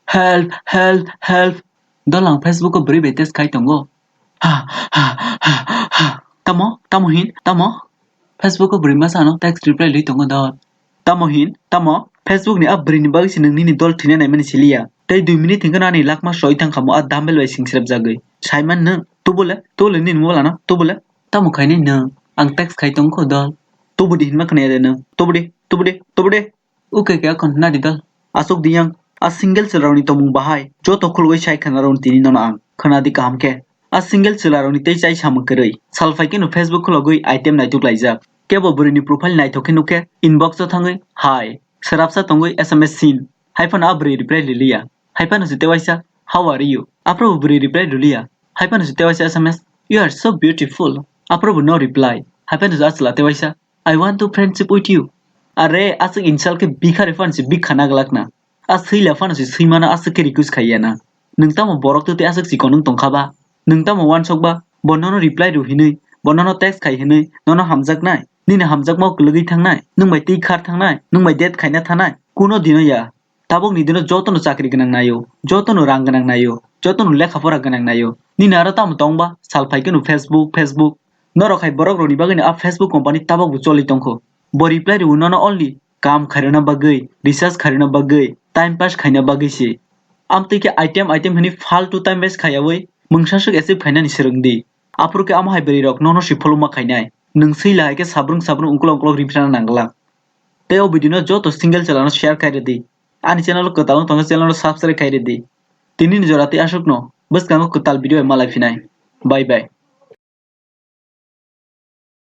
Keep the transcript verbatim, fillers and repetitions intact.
"Help, help, help." Dol, ang Facebook o bwrwi bai text khai tongo. Ha, ha, ha, ha. Tamo, tamo hin, tamo? Facebook o bwrwi masa ano text reply rwi tongo dol. Tamo hin, tamo? Facebook ni a bwrwi ni bagwi se nwng nini dol thwina naimani siliya. Tei dui minute hwnkhe no ani lakma soi thang khamo a dumbbell bai sing srep jagwi. Saiman nwng, tubule, tubule nini mobile ano, tubule. Tamo khainai nwng? Ang text khai tongkho dol. Tubudi hinma khwnaya de nwng? Tubudi, tubudi, tubudi. Uke ke akhon nadi dol. Aswk diyang, a single chwlarokni tongmung bahai, joto khulugwi sai khwnarokni tini nono ang. Khwnadi kaham khe. A single chwlarokni tei chai samung kwrwi. Sal phai kheno Facebook khulogwi item naituk laijak. Kebo bwrwini profile naithok khe nukhe inbox o thangwi, "Hi." Srapsa tongwi S M S seen. Hai phano a bwrwi reply riliya. Hai phano se tewaisa, "How are you?" Aphro bo bwrwi reply riliya. Hai phano se tewaisa S M S, "You are so beautiful." Aphro bo no reply. Hai phano se achwla tewaisa, "I want to friendship with you." Are, aswk insult khe bikha re phano se bikha naglak na. A swila phano se swimano aswk khe request khaiya na. Nwng tamo borok twi twi aswk chikon wng tongkha ba? Nwng tamo uansuk ba? Bo nono reply rw hinwi, bo nono text khai hinwi, nono hamjaknai? Nini hamjakmao kwlwgwi thangnai? Nwng bai twi khar thangnai? Nwng bai date khaina thanai? Kuno dino ya. Tabukni dino jotono chakri gwnang naio, jotono rang gwnang naio, jotono lekha pora gwnang naio. Nini aro tamo tong ba? Sal phai kheno Facebook, Facebook. Norok hai borok rokni bagwino a Facebook company tabukbo choli tongkho. Bo reply rw nono only kam khairokna bagwi, recharge khairokna bagwi, time pass khaina bagwi se. Amtwi khe item item hwnwi faltu time waste khaiyawi mungsa swk achieve khainani swrwng di. Aphuru khe amo hai bwrwi rok nono se follow ma khainai. Nwng swila hai khe sabrung sabrung ungkulok ungkulok reply rwna nangla. Tei o video no joto single chwla no share khai rwdi. Ani channel o kwtal wng tongkhe channel no subscribe khai rwdi. Tini ni jora tei aswk no bwskango kwtal video bai malai phinai. Bye bye.